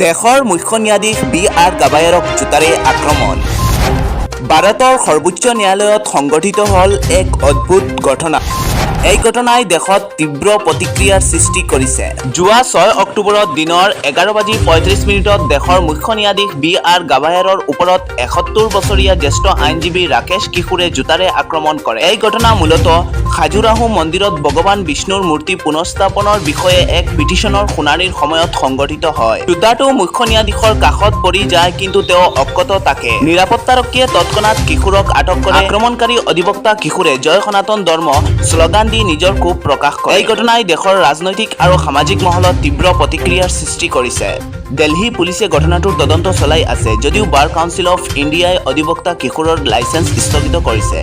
দেশৰ মুখ্য ন্যায়াধীশ বি আৰ গাভাইৰক জোতাৰে আক্ৰমণ। ভাৰতৰ সৰ্বোচ্চ ন্যায়ালয়ত সংঘটিত হ'ল এক অদ্ভুত ঘটনা। এই ঘটনাই দেশত তীব্ৰ প্ৰতিক্ৰিয়াৰ সৃষ্টি কৰিছে। যোৱা 6 অক্টোবৰত দিনৰ 11 বাজি 35 মিনিটত দেশৰ মুখ্য ন্যায়াধীশ বি আৰ গাভায়াৰৰ ওপৰত 71 বছৰীয়া জ্যেষ্ঠ আইনজীৱী ৰাকেশ কিশোৰে জোতাৰে আক্ৰমণ কৰে। এই ঘটনা মূলতঃ খাজুৰাহো মন্দিৰত ভগৱান বিষ্ণুৰ মূৰ্তি পুনঃস্থাপনৰ বিষয়ে এক পিটিশ্যনৰ শুনানিৰ সময়ত সংঘটিত হয়। জোতাটো মুখ্য ন্যায়াধীশৰ কাষত পৰি যায়, কিন্তু তেওঁ অক্ষত থাকে। নিৰাপত্তাৰক্ষীয়ে তৎক্ষণাত কিশোৰক আটক কৰে। আক্ৰমণকাৰী অধিবক্তা কিশোৰে "জয় সনাতন ধৰ্ম" শ্লোগান দি নিজৰ ক্ষোভ প্ৰকাশ কৰে। এই ঘটনাই দেশৰ ৰাজনৈতিক আৰু সামাজিক মহলত তীব্ৰ প্ৰতিক্ৰিয়াৰ সৃষ্টি কৰিছে। দিল্লী পুলিচে ঘটনাটোৰ তদন্ত চলাই আছে যদিও বাৰ কাউন্সিল অফ ইণ্ডিয়াই অধিবক্তা কিশোৰৰ লাইচেন্স স্থগিত কৰিছে।